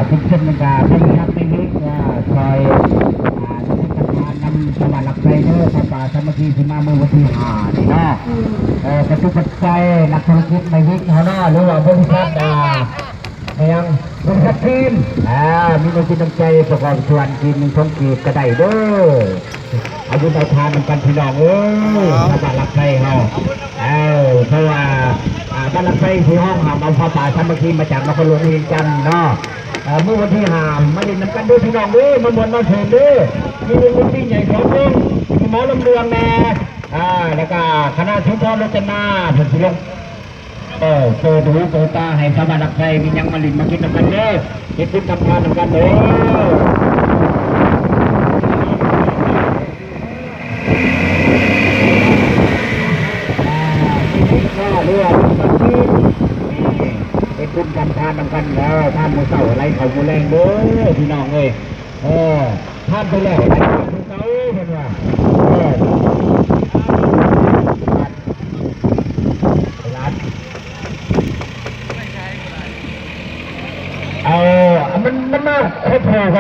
ເປັນເຊັ່ນນັ້ນກະ ບໍລິສັດໄມເວກ ອາ ຊ່ອຍ ອາ ສະເໜີກັນມານຳຊາວບ້ານຫຼັກໄຊເດີ ຜ້າປ່າສາມັກຄີຊິມາມື້ວັນທີຫ້ານີ້ເນາະ. ເອີ ປັດຈຸປັດໄຈ ນັກທຸລະກິດໄມເວກເຮົາເນາະ ຫຼືວ່າບໍລິສັດ ອາ ແມ່ນຫຍັງ ບໍລິສັດຈີນ ອາ ມີນ້ຳຈິດນ້ຳໃຈ ປະກອບສ່ວນ ກີບໜຶ່ງ ສອງກີບກະໄດ້ເດີ ເອົາບຸນເອົາທານນຳກັນພີ່ນ້ອງເອີຍ ຊາວບ້ານຫຼັກໄຊເຮົາ. ເອີ ເພາະວ່າ ອາ ບ້ານຫຼັກໄຊຊິຮ້ອງຮຳເອົາຜ້າປ່າສາມັກຄີມາຈາກນະຄອນຫຼວງວຽງຈັນເນາະ. ເອີ ມື້ວັນທີຫ້າ ມາຫຼິ້ນນຳກັນເດີພີ່ນ້ອງເດີ ມາມ່ວນມາຊື່ນເດີ. ມີວົງດົນຕີໃຫຍ່ສອງວົງ ມີໝໍລຳເລື່ອງແດ່ ອາ ແລ້ວກະຄະນະສຸນທອນໂລດຈະນາ ເພິ່ນຊິລົງ ເອີ ເປີດຫູເປີດຕາໃຫ້ຊາວບ້ານຫຼັກໄຊ ມີຫຍັງມາຫຼິ້ນມາກິນນຳກັນເດີ ເຮັດບຸນທຳທານນຳກັນເດີ. ເຮັດບຸນທຳທານນຳກັນເດີ ທານມື້ເຊົ້າໄຫຼເຂົ້າມື້ແລງເດີພີ່ນ້ອງເອີຍ. ເອີ ທານໄປແລ້ວໄຫຼເຂົ້າມື້ເຊົ້າເພິ່ນວ່າ ເອີ ເອົາ ມັນ ມັນມາຄວບຄູ່ກັນ